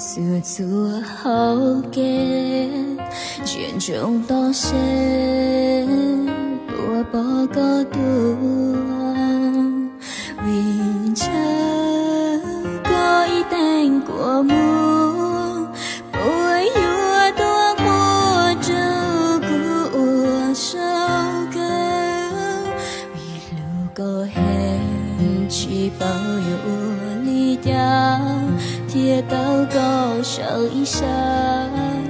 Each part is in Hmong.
Xuas txhua hauv kev, ntsia ntsoov toj siab, puas pom koj tuaj. Vim ntshaw koj ib teeg kua muag, puas yuav tuaj quaj rau kuv ua sau kawg. Vim hlub koj heev tsis paub yuav ua li cas, thiaj tau koj saum ib sab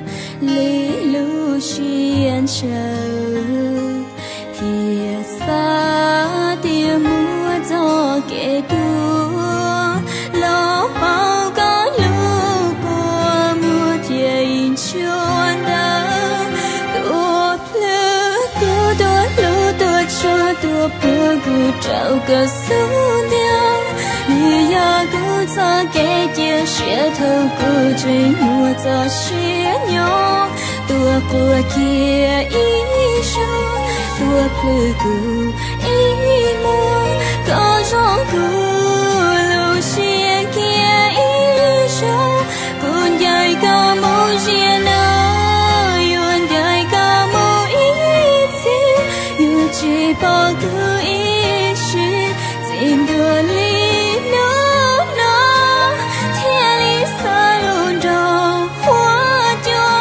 li lub siab ntshaw. Thiaj xav tias muaj txoj kev tuaj los pauv koj lub kua muag thiaj ib ntshuaj ntawd tuaj plhws kuv, tuaj hlub tuaj tshua, tuaj puag kuv rau koj xub ntiag. Nws yog kuv txoj kev cia siab thaum kuv tseem muaj txoj sia nyob. Tuaj quaj kiag ib zaug, tuaj plhws kuv ib muag, koj zoo kuv lub siab kiag ib zaug. Kuv ncaim koj mus ziag no, yuav ncaim koj mus ib txhis, yuav tsis pom kuv ib sim, txij ntua li hnub no thiaj li xav lus nrog huab cua.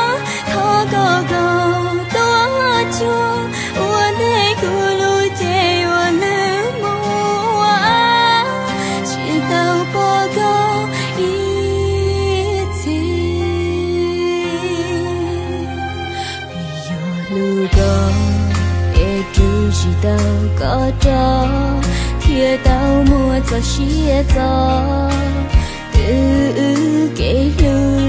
Thov koj kom tuaj cuag, ua ntej kuv lub cev yuav lwj mus ua av, tsis tau pom koj ib txhis. Vim yog hlub koj es rub tsis tau koj rov, thiaj tau muaj txoj sia txo twb kev hlub.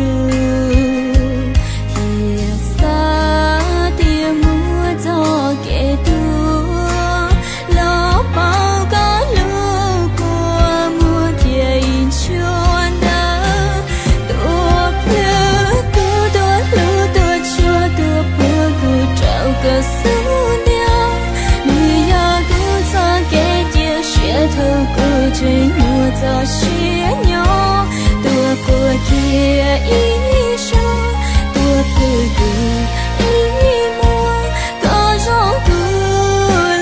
Thiaj xav tias muaj txoj kev tuaj los pauv koj lub kua muag thiaj ib ntshuaj ntawd tuaj plhws kuv, tuaj hlub tuaj tshua, tuaj puag kuv rau koj xub ntiag. Nws yog kuv txoj kev cia siab thaum kuv tseem muaj txoj sia nyob. Tuaj quaj kiag ib zaug, tuaj plhws kuv ib muag, koj zoo kuv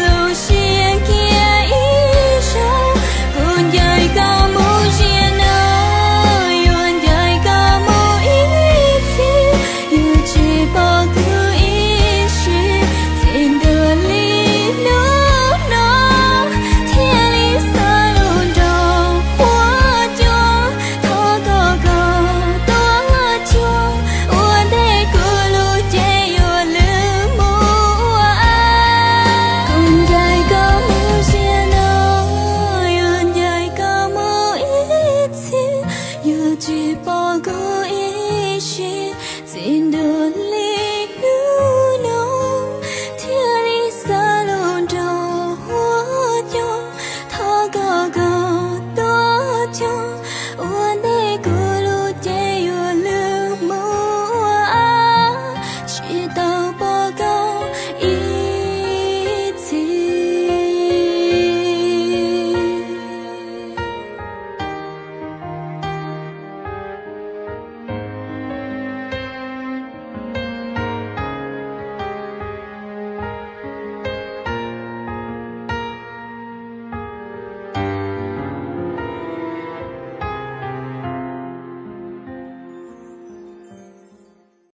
lub siab kiag ib zaug. Kuv ncaim koj mus ziag no, yuav ncaim koj mus ib txhis, yuav tsis pom kuv ib sim, txij ntua li hnub no thiaj li xav lus nrog huab cua. Thov koj kom tuaj cuag, ua ntej kuv lub cev yuav lwj mus ua av. Kuv ncaim koj mus ziag no, yuav ncaim koj mus ib txhis, yuav tsis pom kuv ib sim, txij ntua